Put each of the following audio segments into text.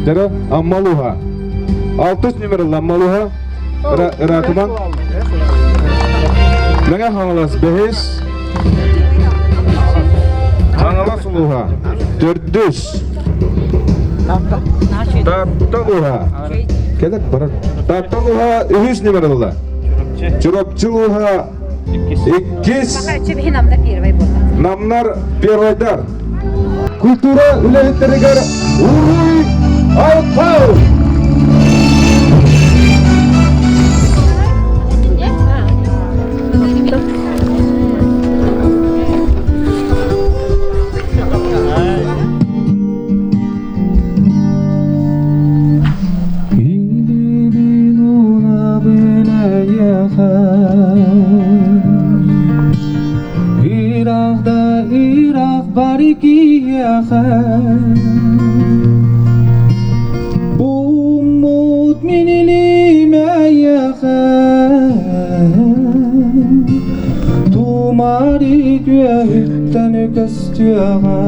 Дара Аммалуха. Алтыс номерлы Аммалуха. Ыраатыман. Мэҥэ Хаҥалас бэһис. Хаҥалас улууһа төрдүс. Таатта улууһа. Кэлэр барар. Таатта улууһа үһүс номерлы. Чурапчы улууһа Иккис. Намнар первойдар. Культура үлэһиттэригэр уруй айхал! Ыраах да ыраах бары киһиэхэ Бууммут мин илиим эйиэхэ Тумары күөһүттэн көстүөҕэ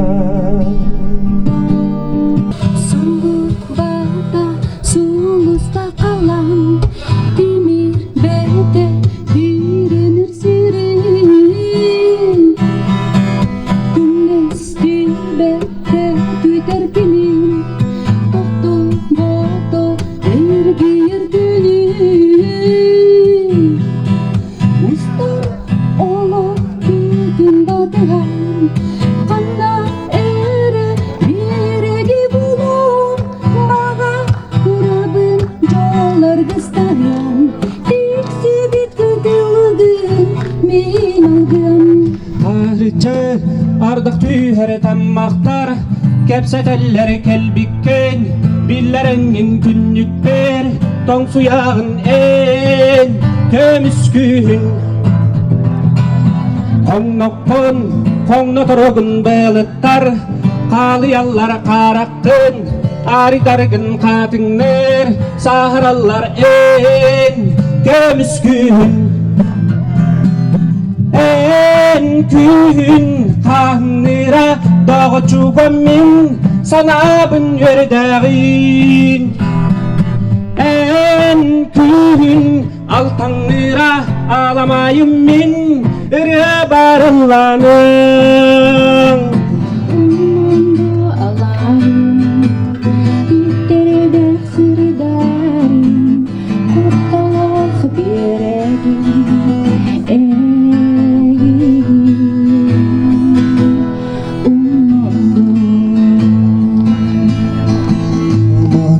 Сулбата сулуста халан тимир бэйте тиренир сирин Күннэстибэккэ түтэр кинин тохтобото эргийэр күнүн Устар олох түүтүн батыһан ханна эрэ биэрэги булуом баҕа турабын дьоллоргустарыам тиксибит кытылыгын мин алгыам Арычы ардах түһэр таммахтар кэпсэтэллэр кэлбиккин биллэрэҥҥин күннүкпэр тоҥсуйаҕын эн көмүскүүһүн Хоҥноххун хоҥноторогун быалыттар хаалыйаллар хаараххын арыдаргын хаатыҥныр сааһыраллар эн көмүскүүһүн эн күүһүн хаһыныра доҕоччугум мин санаабын үөрдээҕин эн күүһүн Алтанныыра аламайым мин ырыа барылланым. Уммунду алаһым, иттередэх сырдарым, кутталах биэрэгин эйигин уммунду.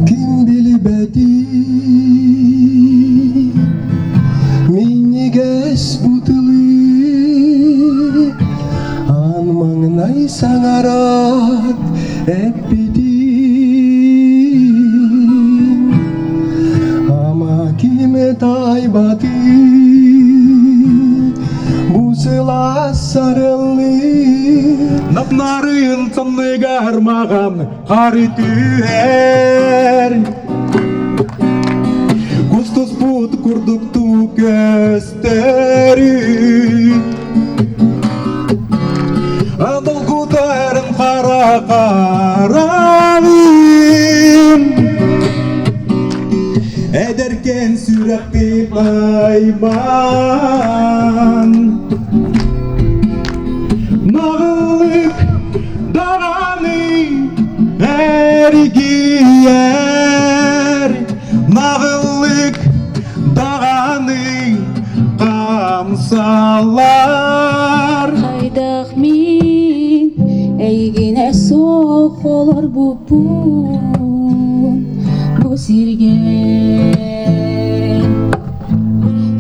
Ким билбэти Минньигэс бутылы Аан маҥнай саҥарат эппитин Ама ким таайбаты Бу сылаас сарыллыы Напнарын тымныгар маған Хары түһэр Кустуспут курдуктуу көстөрү Долгутарын хара хараҕым Эдэркэн сүрэхпин аймаан Наҕыллык даҕаны эргийэр, наҕыллык даҕаны хамсалар. Хайдах мин эйигинэ суох олорбуппун бу сиргэ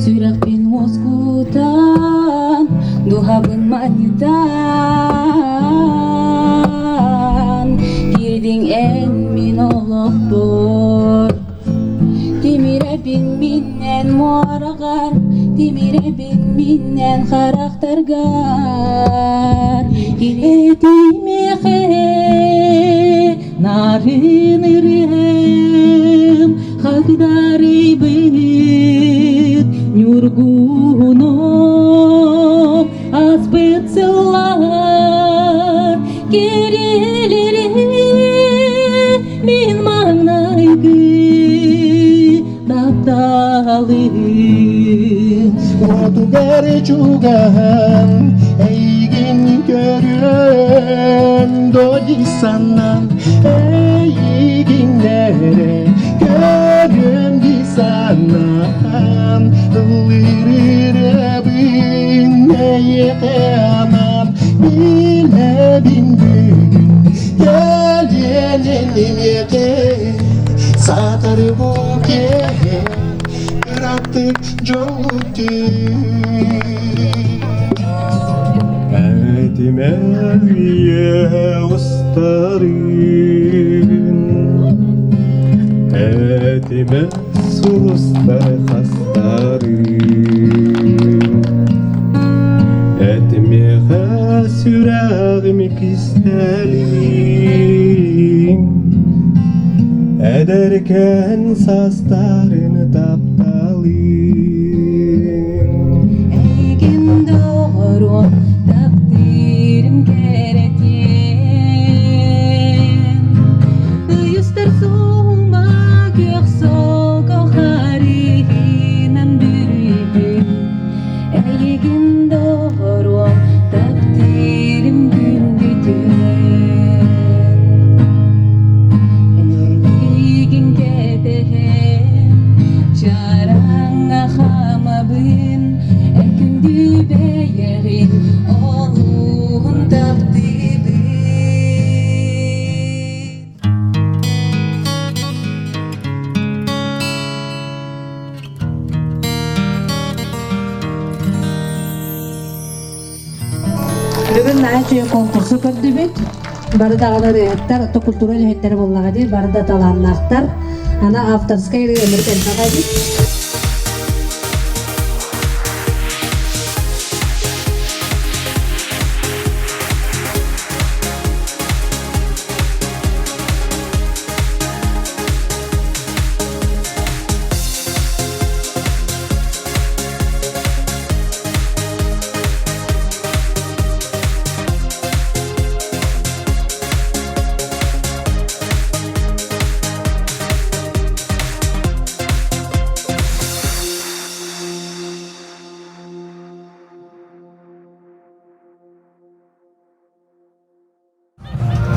Сүрэхпин уоскутан, дууһабын манньытан, киирдиҥ эн мин олохпор. Тимирэбин миннэн муораҕар, тимирэбин миннэн харахтаргар. Этимэхэ нарын ырыам хагдарыйбыт ньургуһуном аспыт сыллар кирилири мин маҥнай. Сүрэхпэр чугаһаан эйигин көрүөм дуо дии санаан эйигин эрэ көрүөм дии санаан ыллыыр ырыабын эйиэхэ анаан билэбин бүгүн кэлиэн миэхэ саатар бу киэһэ кыратык Этимэ үйэ устарын, этимэ сулустар хастарын, этимиэхэ сүрэҕим кистэлин, Эдэркээн саастарын тапталыын Эйигин доҕоруом таптыырым кэрэтиэн Ыйыстар суһума күөх солко харыһынан бүрүйбүт Эйигин доҕоруом таптыырым күндүтүн Эйигин кэтэһэн чараҥҥа хаамабын Эн күндү бэйэҕин олуһун таптыыбын. Бүгүн наһаа үчүгэй конкурсу көрдүбүт. Бары даҕаны ырыаһыттар, оттон культура үлэһиттэрэ буоллаҕа дии, бары да талааннаахтар. Аны авторскай ырыа ымырык элбэх эбит.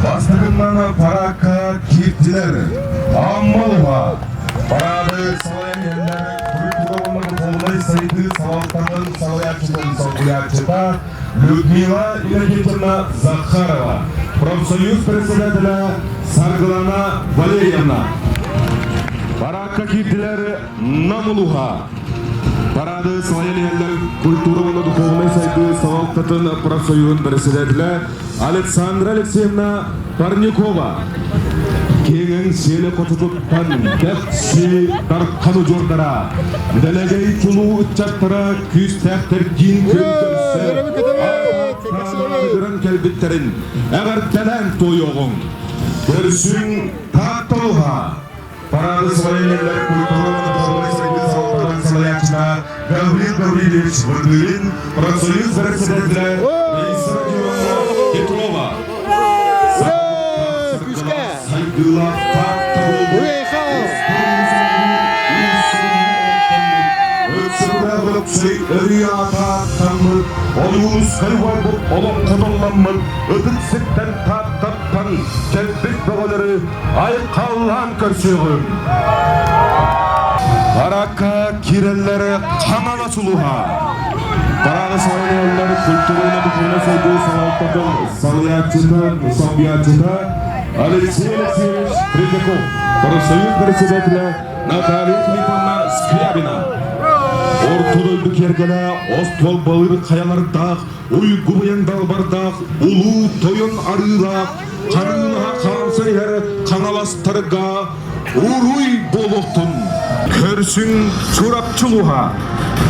Бастакынан параакка киирдилэр. Аммалыма параады салайан иһэллэр культура духовнай сайдыы салалтатын салайааччытын солбуйааччыта Людмила Иннокентьевна Захарова, профсоюз председателя Саргылана Валерьевна. Параакка киирдилэр Намулуха. Парады салайан иһэллэр культура уонна духовнай сайдыы салалтатын профсоюһун председателэ Александра Алексеевна Парникова. Киэҥ сиэлэ хотутуттан кэпси Дархан удьуордара, дэлэгэй чулуу ыччаттара күүстээхтэрдиин күн көрсө, ыҥыран кэлбиттэрин эҕэрдэлээн туойуоҕуҥ. Көрсүҥ Таатта улууһа Парады салайыннарар культура духовнай сайдыы салалтатын салайааччыта Гаврил Гаврильевич Вырдылин, профсоюз председателя Раиса Родионовна Петрова. Сайдыылаах Таатта буолбут Ырыа тааттаммыт, Ойуунускай уолбут олоҥхотолламмыт ытык сиртэн Тааттаттан кэлбит бөҕөлөрү айхаллаан көрсүөҕүм. Баракка киирэллэрэ Хаҥалас улууһа. Параада салайааччылар культураны духовнай сайдыы салалтатын салайааччыта, солбуйааччыта Алексей Алексеевич Третьяков, профсоюз председателя Наталья Филипповна Скрябина. Орто дойду киэргэлэ остуол балыыр хайалардаах, уйгу быйаҥ далбардаах, улуу тойон арыылаах, харыылаһа хаамса иһэр хаҥаластарга уруй буолуохтун! Көрсүҥ Чурапчы улууһа!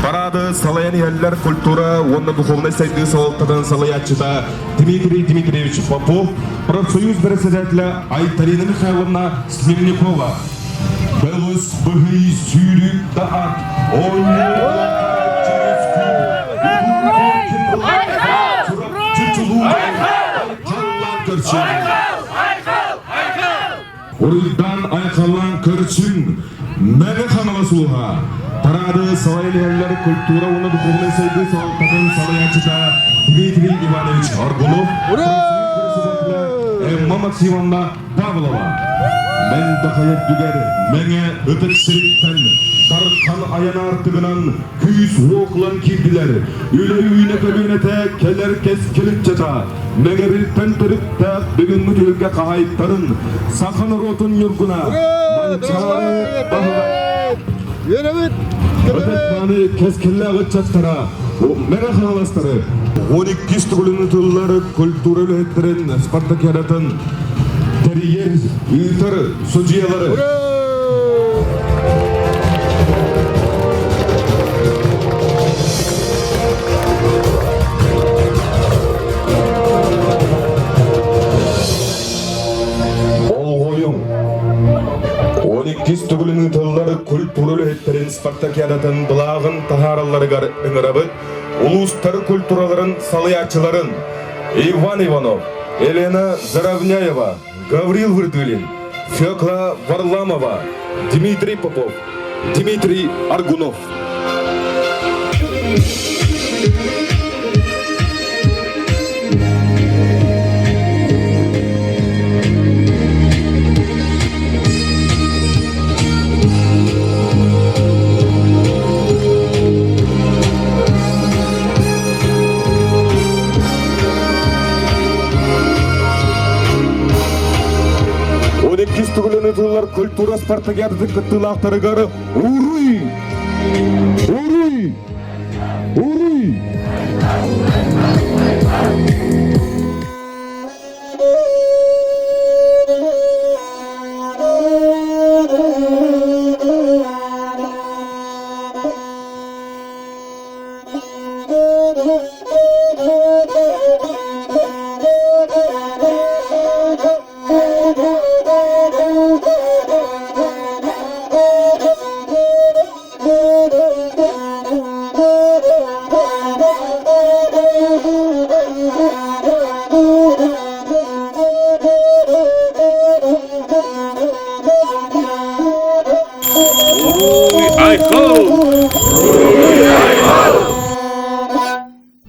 Парады салайан иһэллэр культура уонна духовнай сайдыы салалтатын салайааччыта Дмитрий Дмитриевич Попов, профсоюз председателя Айталина Михайловна Смирникова. Бөлүс быһый сүүрүк да ат, оонньуу Уруйдан айхаллаан көрсүҥ, Мэҥэ Хаҥалас улууһа! Парады салайан иһэллэр культура уонна духовнай сайдыы салалтатын салайааччыта Дмитрий Иванович Аргунов, председателя Эмма Максимовна Павлова. Мэн Дахай үрдүгэр Мэҥэ ытык сириттэн Дархан айан аартыгынан күүс уохлан киирдилэр. Үлэ үүнэ көлүөнэтэ кэлэр кэскил ыччата Мэҥэбилтэн төрүттээх бүгүҥҥү түһүлгэ хаһаайыттарын саха норуотун ньургуна Манчаары Баһылай Ытык-мааны кэскиллээх ыччаттара Мэҥэ Хаҥаластары 12 төгүлүн ытыллар культура үлэһиттэрин спартакиадатын тэрийэр, ыытар судьуйалары Болҕойуҥ! 12 төгүлүн ыытыллар культура үлэһиттэрин спартакиадатын былааҕын таһааралларыгар ыҥырабыт улуустар культураларын салайааччыларын Иван Иванов, Елена Заровняева, Гаврил Вырдылин, Фекла Варламова, Дмитрий Попов, Дмитрий Аргунов. 12 төгүлүн ытыллар культура спартакиадатын кыттыылаахтарыгар Уруй! Уруй! Уруй!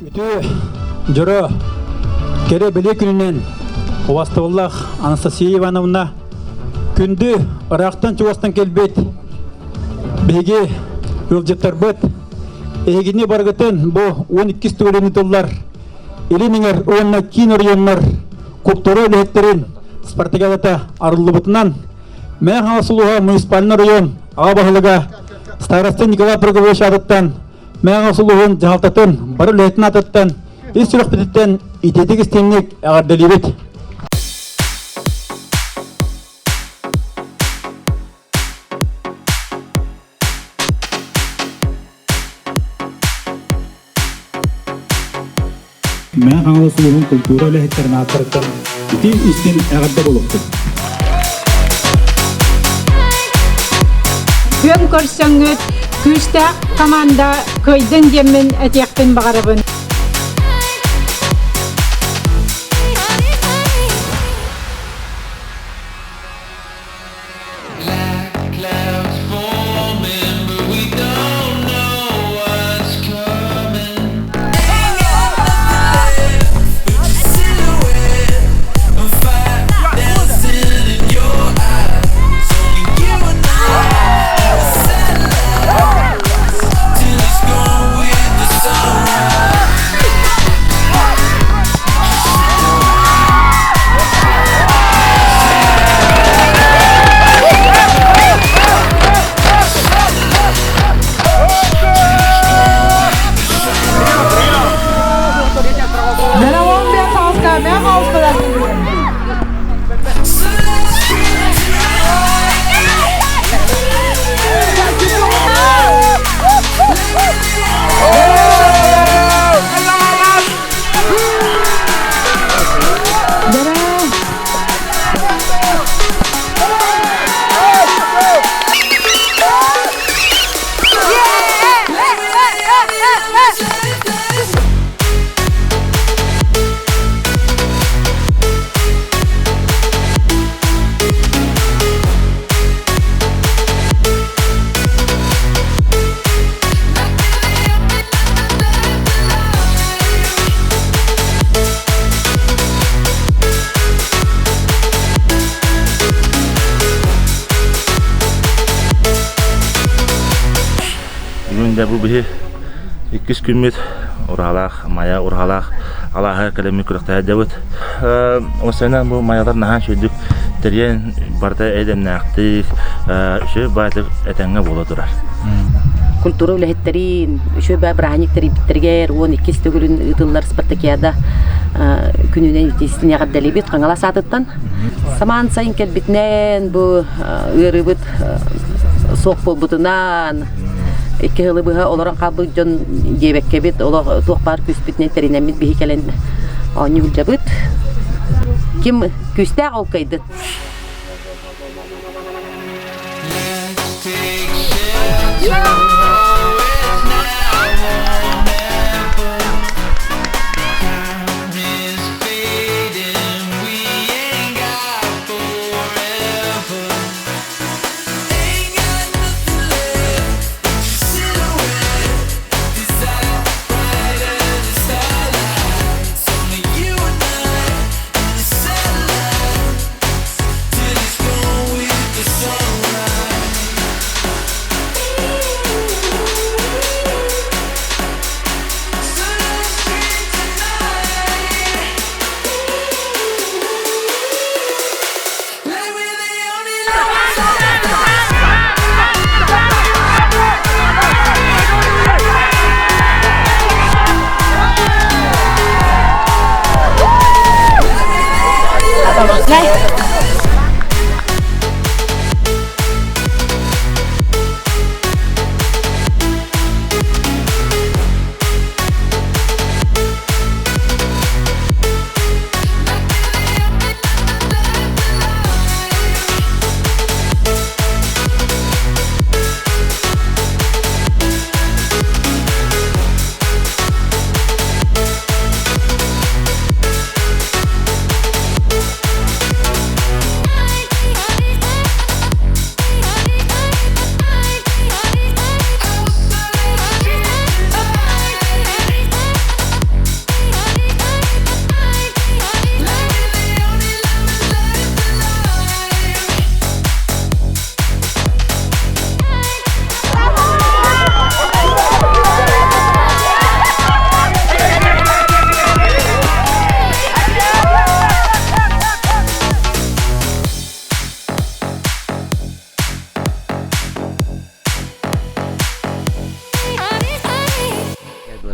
Үтүө дьоро кэрэ бэлиэ күнүнэн убастабыллаах Анастасия Ивановна күндү ыраахтан чугастан кэлбит биһиги ыалдьыттарбыт эһигини барыгытын бу 12 төгүлүн тыллар Илин Эҥэр уонна киин оройуоннар култуура үлэһиттэрин спартакиадата арыллыбытынан Мэҥэ Хаҥалас улууһа муниципальнай оройуон аҕа баһылыга староста Николай Прокопьевич аатыттан Мэҥэ Хаҥалас улууһун дьаһалтатын бары үлэһитин аатыттан ис сүрэхпититтэн итиитик истиҥник эҕэрдэлиибит! Мэҥэ Хаҥалас улууһун культура үлэһиттэрин ааттарыттан итии истиҥ эҕэрдэ буолуохтун! Күөн көрсөҥҥүт күүстээх команда кыайдын диэммин этиэхпин баҕарабын. Дьэ бу биһи иккис күммүт Ураһалаах Майа Ураһалаах алааһыгар кэлэммит күрэхтэһэ Осена бу майалар наһаа үчүгдүк тэрийэн барыта эдэмнээхтик, үчүгэй баайтык этэҥҥэ буола турар. Культура үлэһиттэрин, үчүгэй баа бырааһынньык тэрийбиттэригэр 12 төгүлүн ыытыллар спартакиада күнүнэн итиистин эҕэрдэлиибит Хаҥалас аатыттан. Самаан сайын кэлбитинэн бу ыарыыбыт суох буолбутунан икки сылы быһа олорон хаалбыт дьон диэбэккэбит олох туох баар күүспүтүнэн тэринэммит биһи кэлэн оонньуу сылдьабыт. Ким күүстээх ол кыайдын.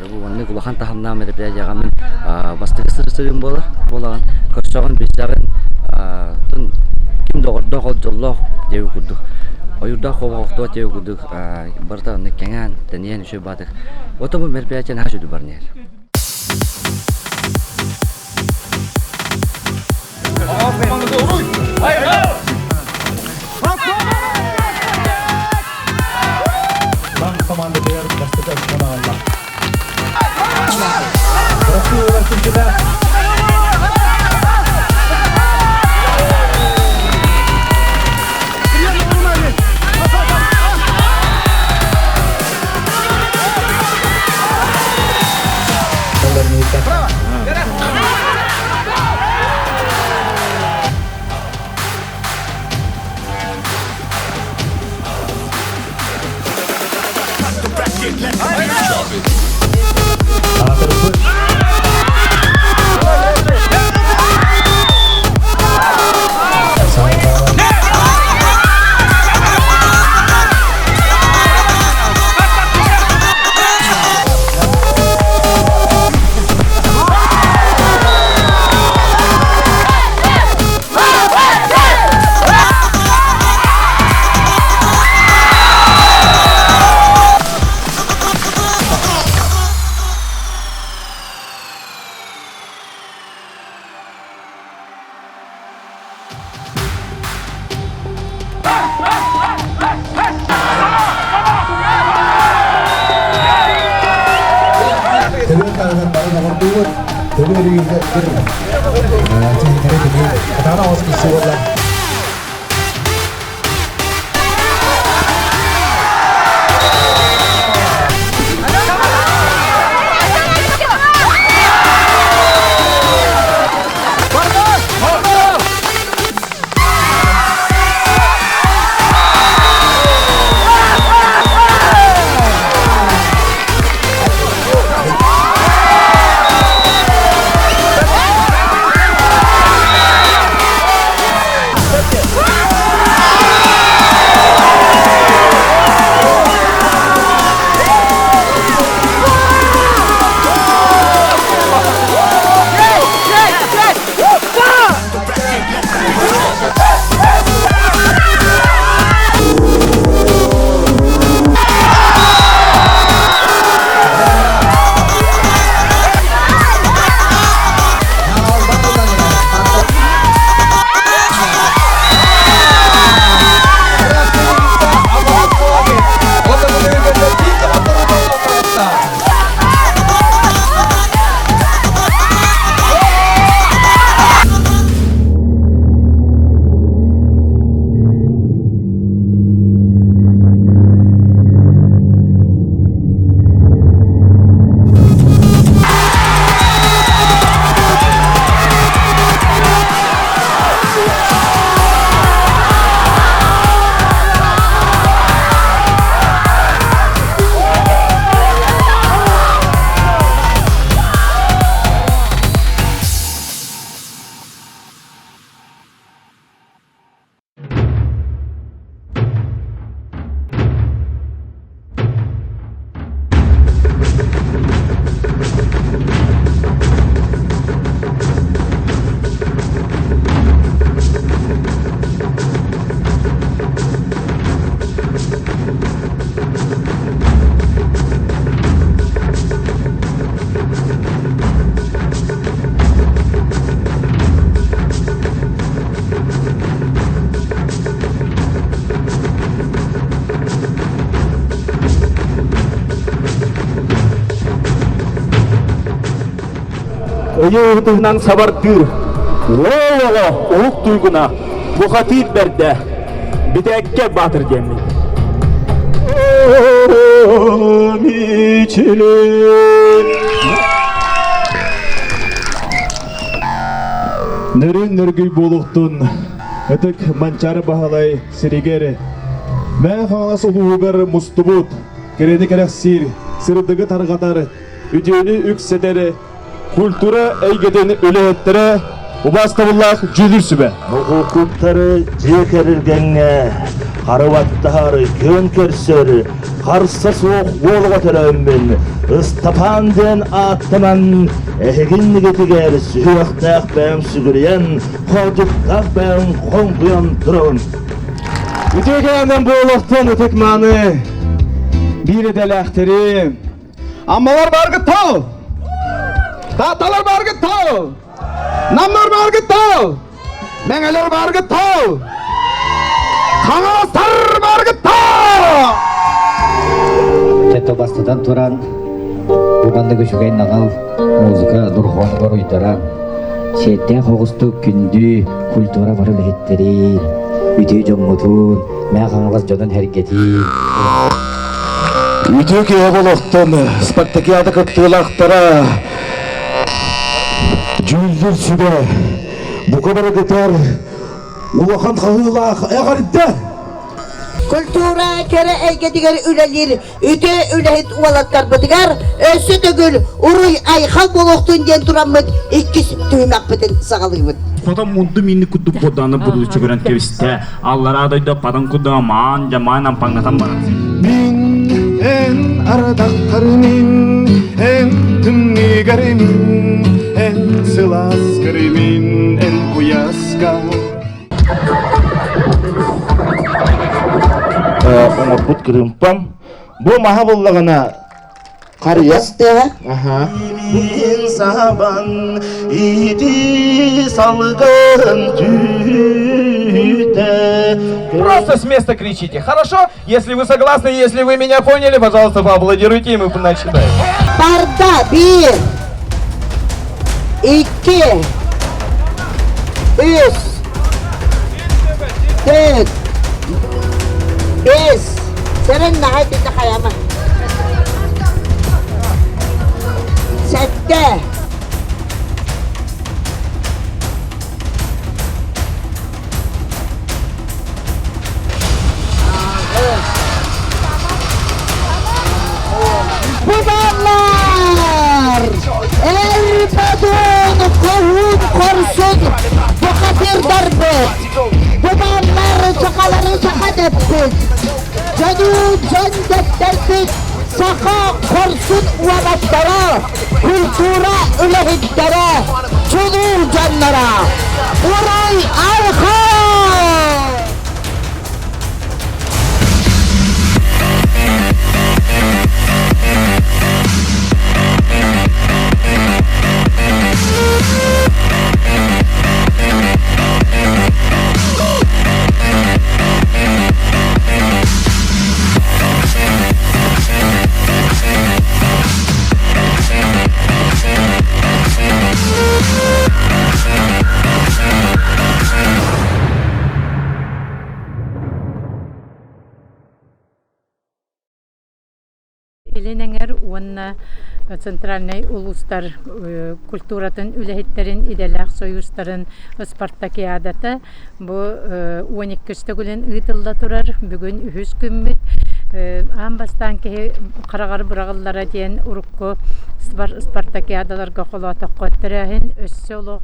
Бу маннык улахан таһымнаах мероприятиеҕа мин бастакы сырсыгым буолар. Буолаҕын көрсөҕүн, билсэҕин, ким доҕордоох ол дьоллоох диэбит курдук. Ойуурдаах хобоҕохтуо диэбит курдук барыта онно кэҥээн, тэнийэн үчүгэй баатык. Ото бу мероприятие наһаа үчүгэй баран иһэр. Командатыгар бастакы очкону аҕалла. Россия түмсүтэ. Төбө таһынан бары доҕордуубут, төбө өрүүргэ Кытаана оҕус киси буолла. Ыйы ыһытыһынан сабардыыр. Уол оҕо уһук туйгуна, бухатыыр бэрдэ, Бүтээккэ Баатыр диэммин. Нөрүн нөргүй буолуохтун ытык Манчаары Баһылай сиригэр Мэҥэ Хаҥалас улууһугар мустубут кэрэни кэрэхсиир, сырдыгы тарҕатар, үтүөнү үксэтэр культура эйгэтин үлэһиттэрэ убаастабыллаах дьүүлүүр сүбэ. Хокуктары дьиэ кэргэҥҥэ харыбаттаһар, күөн көрсөр, харса суох уолуга төрөөммүн, Ыстапаан диэн ааттанан, эһигиннигитигэр сүһүөхтээх бэйэм сүгүрүйэн, хоодьуктаах бэйэм хоҥкуйан турабын. Үтүө кээнэн буолуохтун ытык-мааны биир идэлээхтэрим, Аммалар бааргыт тал! Таатталар бааргыт тал! Намнар бааргыт тал! Мэҥэлэр бааргыт тал! Хаҥаластар бааргыт тал! Чэтто бастатан туран, бу маннык үчүгэй наҕал музыка дорҕоонугар уйдаран, сиэттээх оҕустук күндү культура бары үлэһиттэрин, үтүө дьоммутун, Мэҥэ Хаҥалас дьонун сэргэтии. Үтүө киһи олохтон спартакиада кыттыылаахтара дьүүллүүр сүбэ бука барыгытар улахан хаһыылаах эҕэрдэ! Культура кэрэ эйгэтигэр үлэлиир үтүө үлэһит уолаттарбытыгар өссө төгүл уруй-айхал буолуохтун диэн тураммыт иккис түһүмэхпитин саҕалыыбыт. Потом мунду минни курдук буордааны будуччу көрөн кэбистэ. Аллараа дойду падан курдуга маан жамаан ампаҥнатан баран. Мин эн ардахтар мин эн тымныыгар мин эн сылааскар мин эн куйааска Оҥорбут кырыымпам бу маһа буллаҕына Харыйа. Аха. Мин сабан ити салгын түүтэ. Просто с места кричите. Хорошо? Если вы согласны, если вы меня поняли, пожалуйста, поаплодируйте, и мы начинаем. Барда bir, iki, үс, түөрт, биэс. Сэрэн наҕай тинне хайама. Сэттэ. Бу Эр бөдөҥ хоһуун хорсун бухатыырдарбыт! Бу бааллар сахалары саха дэппит, дьону дьон дэттэрбит саха хорсун уолаттара, культура үлэһиттэрэ, чулуу дьонноро! Уруй айхал! Илин эҥэр уонна центральнай улуустар культуратын үлэһиттэрин идэлээх сойуустарын спартакиадата бу 12 төгүлүн ыытылла турар. Бүгүн үһүс күммүт. Аан бастаан киһи хараҕар быраҕыллара диэн урукку спартакиадаларга холоотоххо тэрээһин өссө олох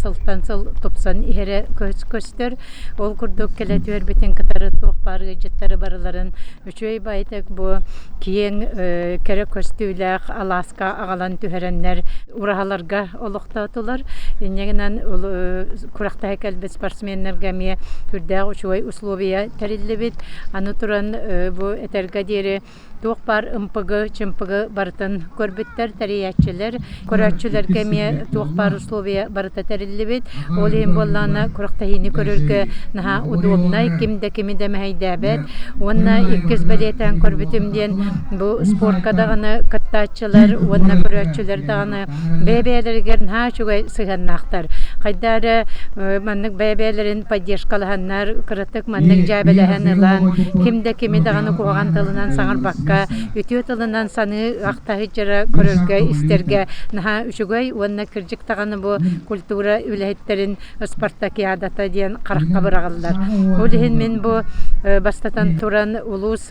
сылтан сыл тупсан иһэрэ көстөр. Ол курдук кэлэ түһэрбитин кытары туох баар ыалдьыттары барыларын үчүгэй баайытык бу киэҥ кэрэ көстүүлээх алааска аҕалан түһэрэннэр ураһаларга олохтоотулар. Инньэ гынан күрэхтэһэ кэлбит спортсменнарга эмиэ сүрдээх үчүгэй условия тэриллибит. Аны туран бу этэргэ диэри туох баар ымпыгы, чымпыгы барытын көрбүттэр, тэрийээччилэр. Көрөөччүлэргэ эмиэ туох баар условия барыта тэриллибит. Ол иһин буоллаҕына күрэхтэһиини көрөргө наһаа удобнай, ким да кими да мэһэйдээбэт. Уонна иккис бэлиэтээн көрбүтүм диэн бу спортка даҕаны кыттааччылар уонна көрөөччүлэр даҕаны бэйэ-бэйэлэригэр наһаа үчүгэй сыһыаннаахтар. Хайда эрэ маннык бэйэ-бэйэлэрин поддержкалаһаннар, кыратык маннык дьээбэлэһэн ылан, ким да кими даҕаны куһаҕан тылынан саҥарбакка, үтүө тылынан саныы ахтаһыдьара көрөргө, истэргэ наһаа үчүгэй уонна кырдьык даҕаны бу культура үлэһиттэрин спартакиадата диэн харахха быраҕыллар. Ол иһин мин бу бастатан туран улуус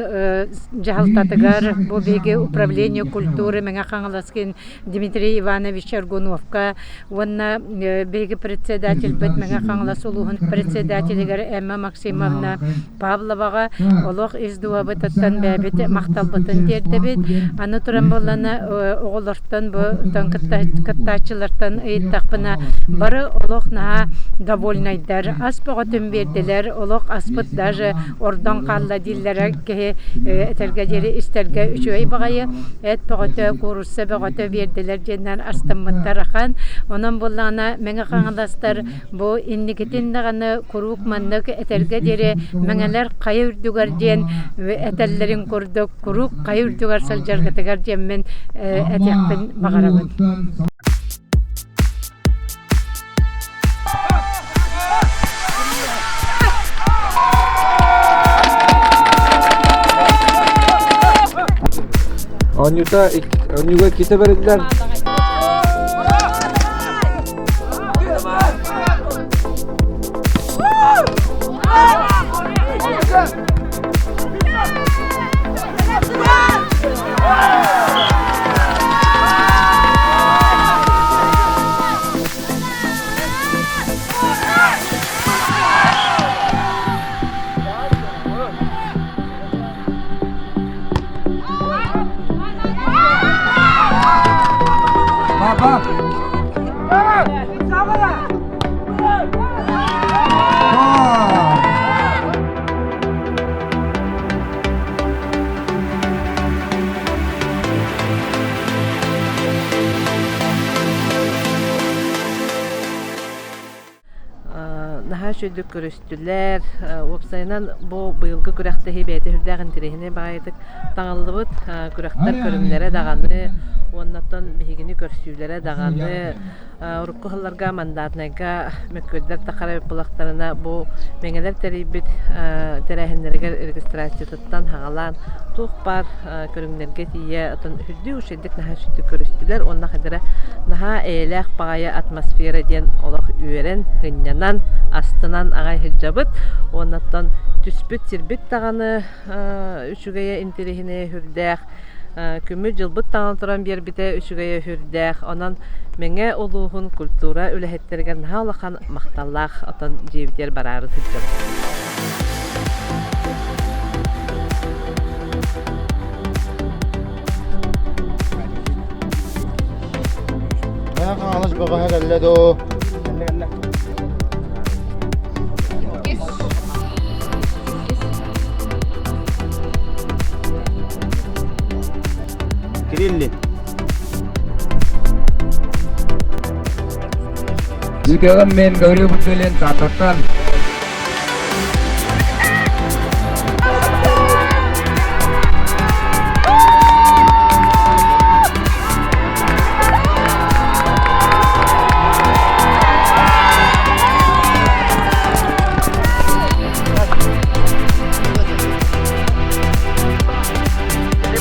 дьаһалтатыгар бу биһиги управление культуры Мэҥэ Хаҥаласкин Дмитрий Иванович Аргуновка уонна биһиги председательбит Мэҥэ Хаҥалас улууһун председателигэр Эмма Максимовна Павловаҕа олох ис дууһабытыттан бэйэбит махталбытын тиэрдэбит. Аны туран буоллана оҕолортон бу кыттааччылартан ыйыттахпына бары олох наһаа довольнайдар. Ас бөҕөтүн биэрдилэр, олох аспыт даже ордон хаалла дииллэрэ киһи этэргэ диэри истэргэ үчүгэй баҕайы. Эт бөҕөтө, куурусса бөҕөтө биэрдилэр диэннэр астыммыттар ахан. Онон буоллаҕына Мэҥэ Хаҥаластар бу инникитин даҕаны куруук маннык этэргэ диэри мэҥэлэр хайа үрдүгэр диэн этэллэрин курдук куруук хайа үрдүгэр сылдьаргытыгар диэммин этиэхпин баҕарабын. Оонньуута оонньууга иккитэ бэриллэр. Папа! Наһаа үчүгэйдик көрүстүлэр. Уопсайынан бу быйылгы күрэхтэһии бэйэтэ сүрдээх интэриэһинэй баҕайытык таҥыллыбыт. Күрэхтэр көрүҥнэрэ даҕаны уонна оттон биһигини көрсүүлэрэ даҕаны Урукку сылларга мандатнайга мөккүөрдэр тахара булахтарына бу мэҥэлэр тэрийбит тэрээһиннэригэр регистрациятыттан хаҕалаан туох баар көрүҥнэргэ тиийэ отон үрдүү үчүгэйдик наһаа үчүгэйдик көрүстүлэр уонна хайдара наһаа эйэлээх баҕайы атмосфера диэн олох үөрэн, сынньанан, астынан аҕай сылдьабыт. Уонна оттон түспүт сирбит даҕаны үчүгэйэ интэриэһинэйэ сүрдээх. Күммүт-дьылбыт таҥан туран биэрбитэ үчүгэйэ сүрдээх. Онон Мэҥэ улууһун культура үлэһиттэригэр наһаа улахан махталлаах отон дьиэбитигэр бараары сылдьабыт. Мэҥэ Хаҥалас бөҕөһө кэллэ доо. Кириллин. Үтөҕүм мен Гаврил Бутылин Тааттаттан.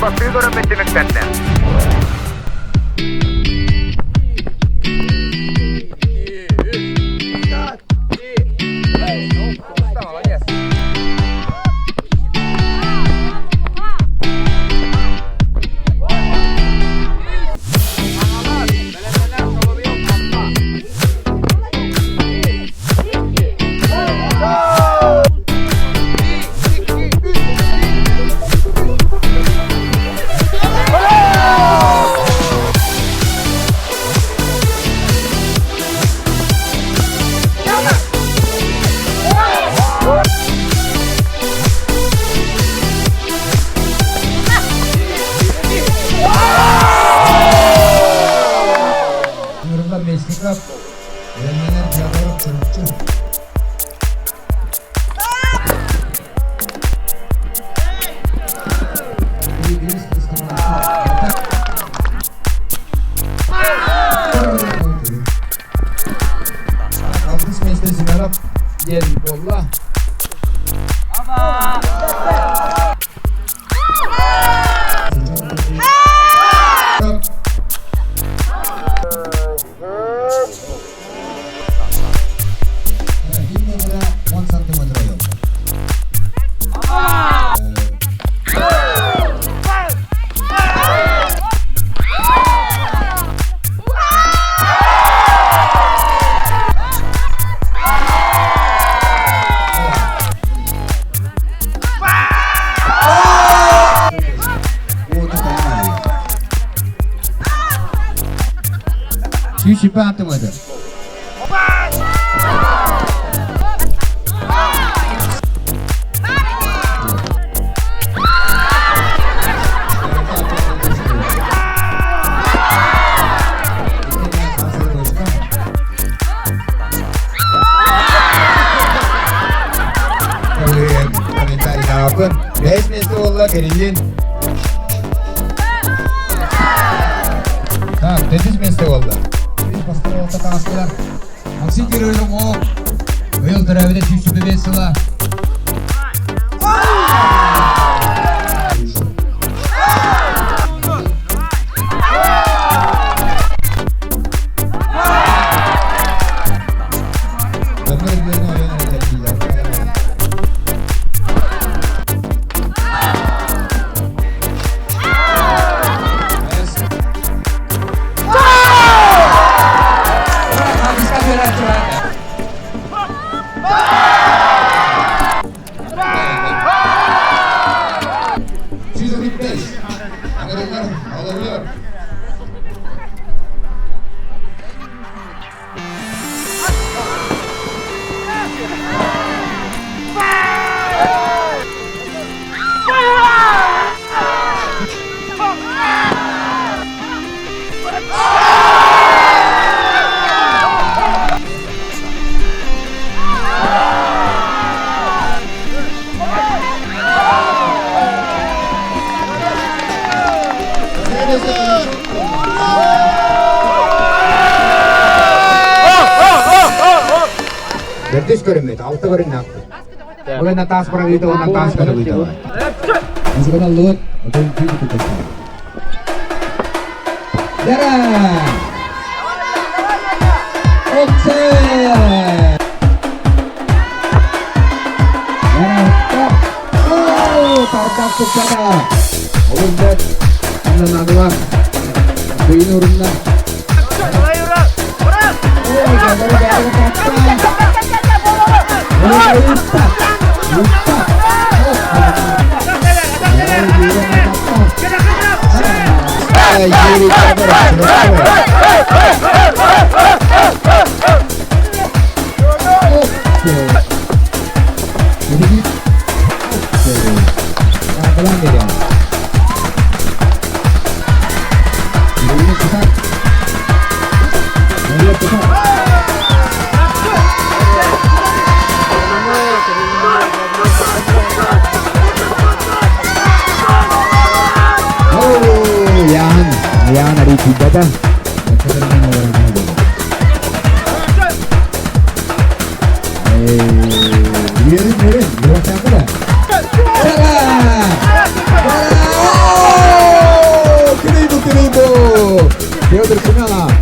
Бастыы көрөммүт түмүктэннэ. Семенов диэн буолла. Сүүсүпэ атымады. Бэс место болла Кириллин. Так, төрдүс место болла. Бастырылта таастылар. Максим Кириллин ол быйыл төрөбүтэ 105 сыла. Төрдүс көрүммүт, алты көрүннө акты. Ол энэ таас бырагыйда, онна таас көрүгүйдэ. Музыканы аллыбыт, отон күйді күтөттөр. Яра! Оксе! Яра, О, тартак туктада. Олунда, андан адыла. Күйін орынна. Ой, Yan, ari tibada. Yürü yürü, yürü da. Kiribo, Kiribo. Piotr Kumela.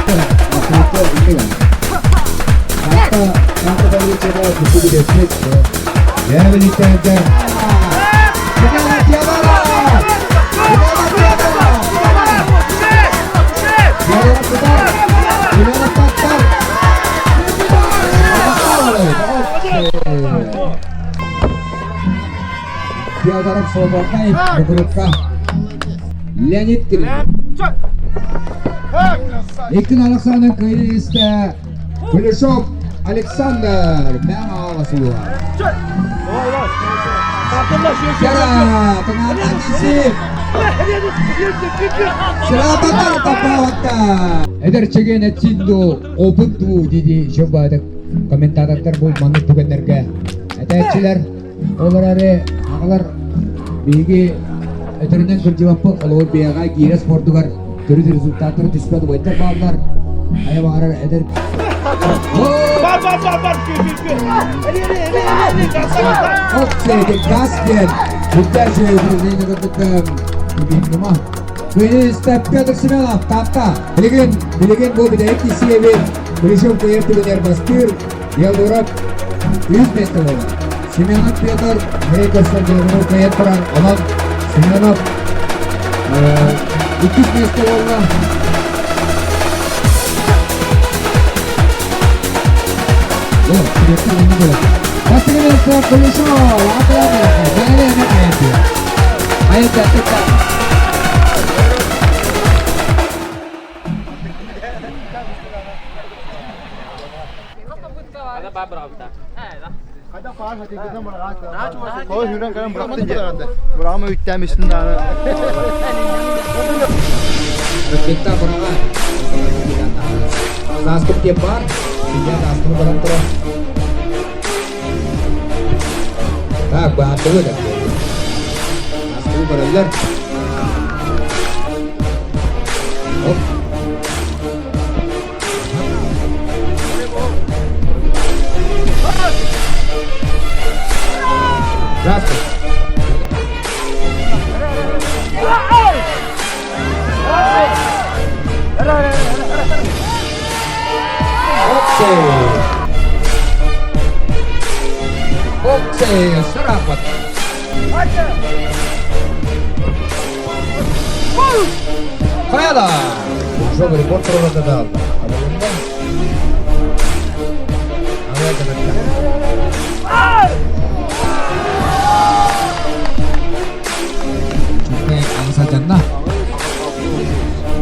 Федоров свободный, Богородка. Леонид Кириллов. Икин Александр Кириллисте Кулешов Александр Мямаласула. Яра, Эдер чеген этсинду, опытту диди шөбадык комментатордар бул манны түгеннерге. Этәчилер, олар аре агалар биги өтөрүнөн кырдьыбаппы олоор бияга киирэ спордугар төрүт результаттары түспөт убайдар бааллар. Айа баарар эдер. Бар, бар, бар, бар, үчү, үчү, үчү. Эли, эли, эли, эли, газа, газа. Окседи Гаскин. Удачи, Күнүстэ Петр Семенов Таатта. Билигин, билигин бу бүтэһик киссиэбит Кулешов кыайар түгэнэр бастыыр Елдуров үс место буолар. Семенов Петр нэрэй көрсөн Елдуров кыайан турар. Онон Семенов иккис место буолла. Бастыгы место Кулешов, Burama ütlemişsin daha. Kita buraga. Сааскып диэн баар, сидя сааскыны баран турар. Так, бааттыбы да. Сааскыны бараллар. Оп. Здравствуй. Оксей. Оксей, Сарапат. Хайда! Уже рекорд проводил.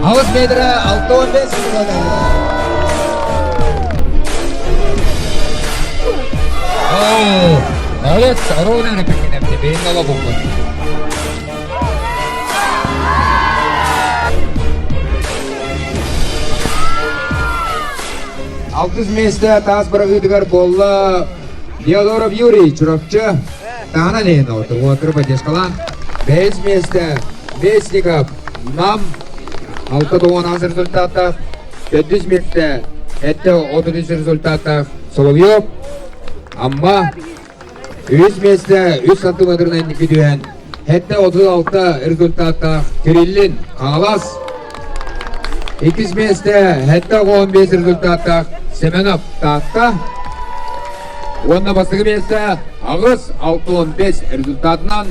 Аҕыс метра 65 О, молодец, ровно репетинемте, бейнала буквы. Алтыс месте таас бырағыдыгар болла Диодоров Юрий Чурапчы Тана Лена, вот поддержкалан. Бес месте Вестников Нам алты аз результатах. Төрдүс месте это 33 результатах Соловьев. Амма үс месте 3 сантиметрінен күдүйен. Хетте 36 результатах Кириллин Қалас. Иккис месте хетте 15 результатах Семенов Таатта. Онна бастығы месте Ағыз 6-15 результатынан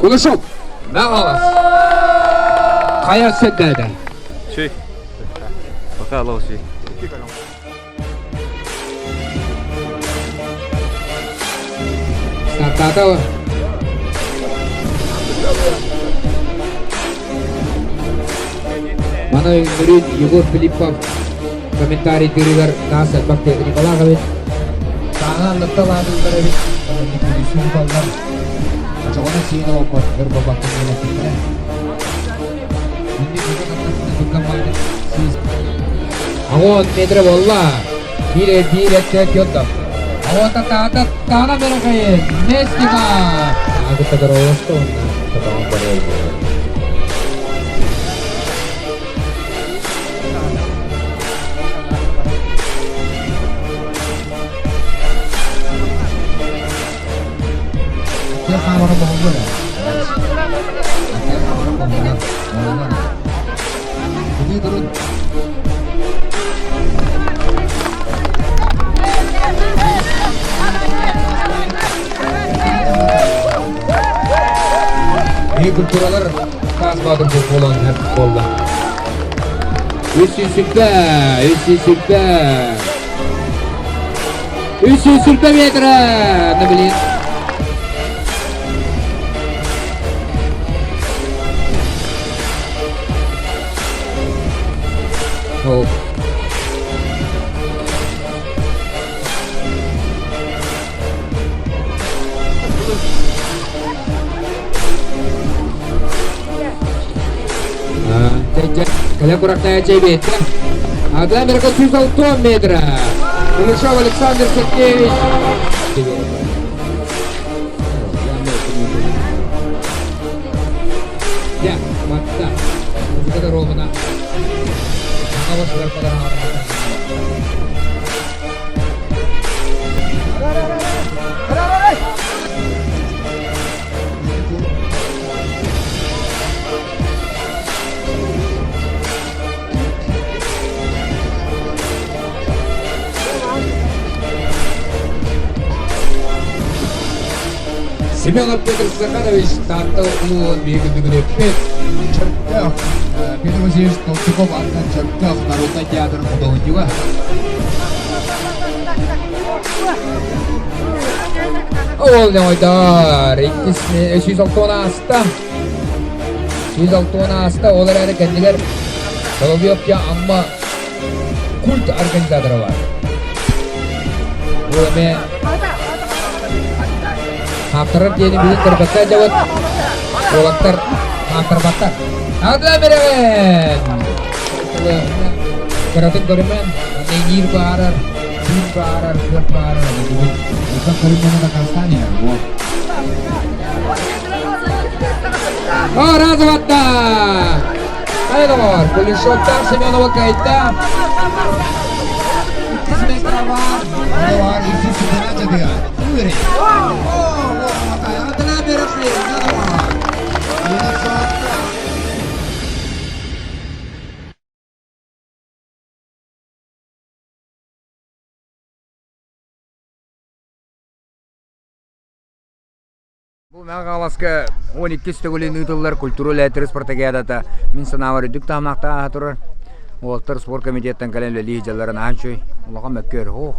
Кулышов Мағалас. Қая сөддәді. Шүй. Пока лоси. Стартата. Мана Нурин Егор Филиппов комментарий тырыгар нас бакте Николаевич. Таана латталаадылдар эбит. Николисун баллар. Ачагона сиина оппот өр бабакка мелеттиктер. Агон метре болла. Бире бире тет йотта. Агон та та та тана меракайын. Местика. Агыттагар олосто онна. Татаган барел. Dia kamar bohong Dia kamar bohong. Jadi turun. İyi kulturalar тас батыр болан болла. Үс сүлпе, үс сүлпе. Үс сүлпе метра. Ну блин. О. Каля курактая чебет. Адла мерка метра. Кулешов Александр Сергеевич. Я, матта. Музыка Романа. Семенов Петр Захарович Таатта улууһун биһиги бүгүнүппүт Чөркөөх Петр Васильевич Толстяков аатынан Чөркөөх народнай театрын худуоһунньуга. Ол ньоҥойдоор, иккис 160 ааста. 160 ааста, ол эрээри кэннигэр Соловьев Амма культ организатора бар. Бу эмэ хаамтарар диэни билин көрбөккө дьабыт. Уолаттар хаамтарбаттар. Ада беремен! Кыратын көрүмэн, нейниир баарар, түүн баарар, күөх баарар, бүгүн Улахан көрүммэни Казахстане. О, разоватта! Айдор, Кулешовтар Семенова кайта. Бар, икки сүтэрэ дьадыга. Үөрэ. Бу Мэҥэ Хаҥаласка 12 төгүлүн ыытыллар культура үлэһиттэрин спартакиадата мин санаабар үрдүк таһымнаахтык ааһа турар. Уолаттар спорт комитеттан кэлэн үлэлии сылдьаллара наһаа үчүгэй. Улахан мөккүөр суох.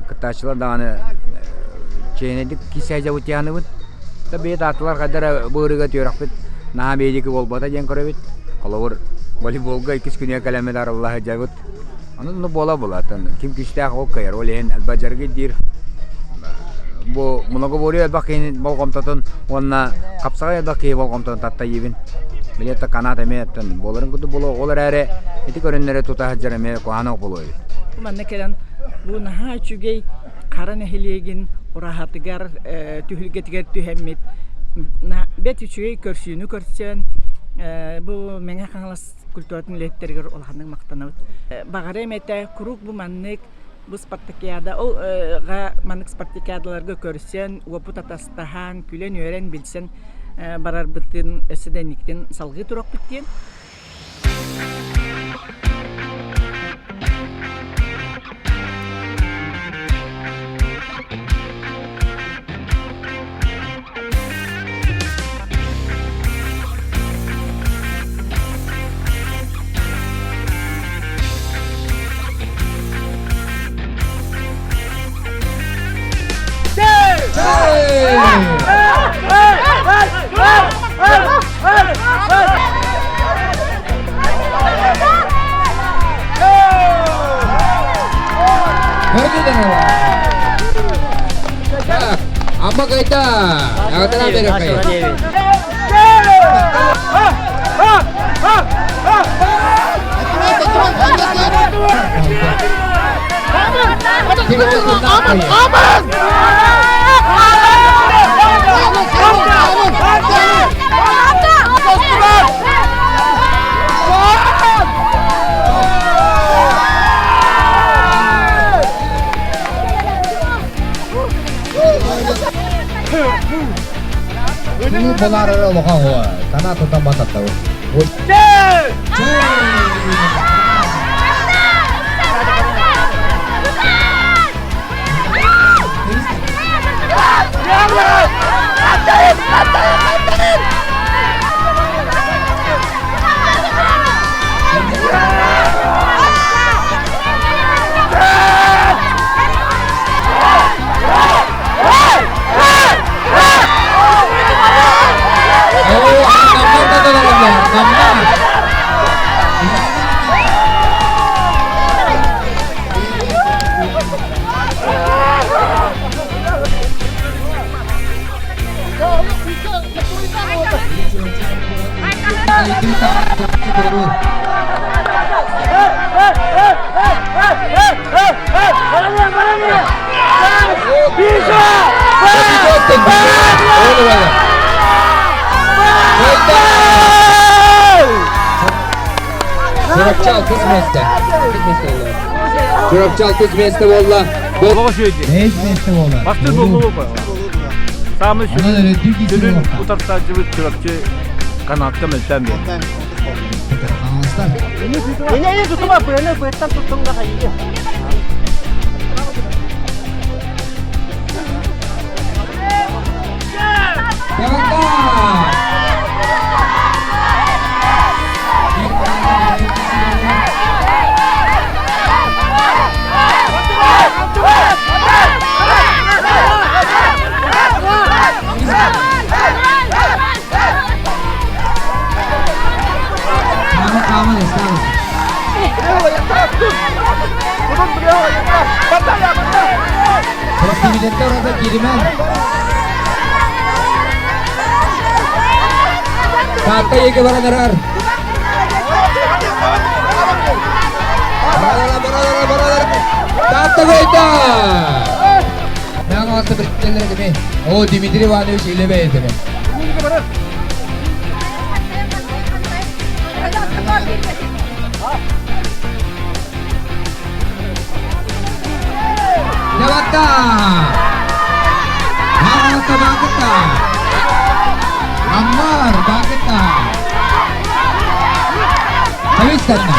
Кыттааччылар даҕаны чиэһинэйдик киирсэ сылдьабыт диэханыбыт. Да бэйэ таатталар хайда эрэ бу ырыга түөрэхпит наһаа биһиги буолбата диэн көрөбүт. Холобур, волейболга иккис күнүгэр кэлэммит арылла сылдьабыт. Ону буола-буола ким күүстээх ол кыайар. Ол иһин элбэх дьарыгы диир. Бу многоборье элбэх киһини болҕомтотун уонна хапсаҕай элбэх киһи болҕомтотун таттайыыбын. Билет канат эмиэ буоларын курдук буолуо. Ол эрээри ити көрүннэри тута сылдьар эмиэ куһаҕан буолуо эбит. Манна кэлэн бу наһаа үчүгэй Хара нэһилиэгин ураһатыгар түһүлгэтигэр түһэммит бэт үчүгэй көрсүүнү көрсөн бу Мэҥэ Хаҥалас культуратын үлэһиттэригэр улаханнык махтанабыт. Баҕарыам этэ куруук бу маннык бу спартакиада ол маннык спартакиадаларга көрсөн, уопут атастаһан, күлэн-үөрэн, билсэн барарбытын өссө да инниктин салгыы туруохпут диэн. Amma кайда? Ягатана берекай. Aman! Aman! Боларары улахан уа. Канат тутан бататта. Чурапчы алтыс месте. Чурапчы алтыс месте болла. Бес месте болла. Бастыр болду бу. Самый сүрүн утарсаачыбыт Чурапчы канатка мөлтөн бер. Эне тутума быаны быттан туттунга хайы. Метртэ ураты кииримэн. Таатта иэгэ баран эрэр. Баралара, баралара, баралара. Таатта гойда! Мен алты бір деме. О, Дмитрий Иванович илебе етеме. Левата! Баата баакыта! Аммар баакыта! Хавистанна!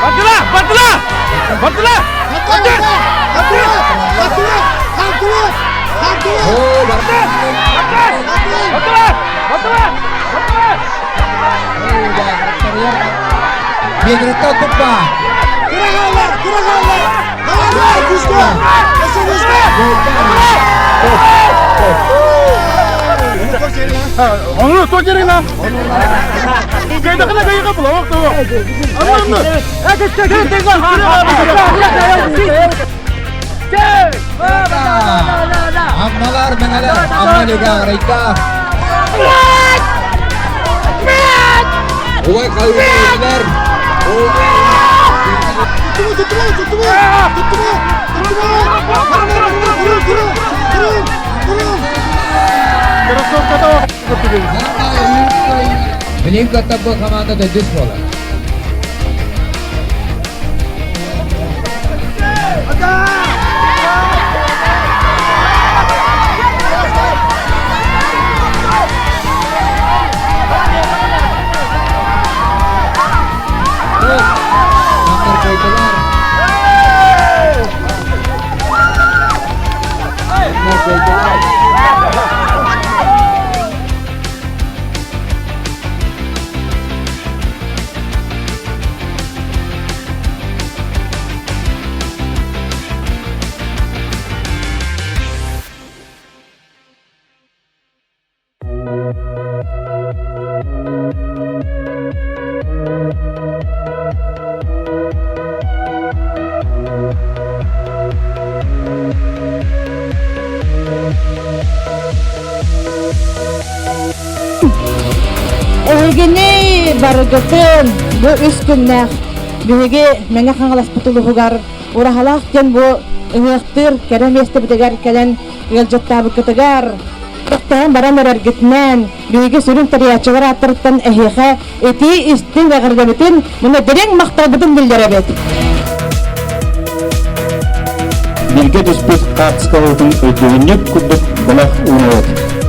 Бардыла! Бардыла! Бардыла! О, бардыла! Бардыла! Бардыла! Биэдэрэтэ отуппа! Кырагалар, кырагалар! Давай, күүскэ! Өсө Onu to gerina. Gayda kana gayda bula waqti wa. Anna. Аммалар, мэҥэлэр, Амма лига арайда. Убай қалбылар. Билин каттабы команда дөдүс болар. Намнар койдулар. Намнар койдулар. Эһигини барыгытын бу үс күннээх биһиги Мэҥэ Хаҥаласпыт улууһугар Ураһалаах диэн бу ыһыахтыыр кэрэ миэстэбитигэр кэлэн ыалдьыттаабыккытыгар тохтоон баран эрэргитинэн биһиги сүрүн тэрийээччилэр ааттарыттан эһиэхэ итии истиҥ эҕэрдэбитин уонна дириҥ махталбытын биллэрэбит. Бииргэ түспүт хаартыскаларбытын өйдөбүнньүк курдук бэлэх уунабыт.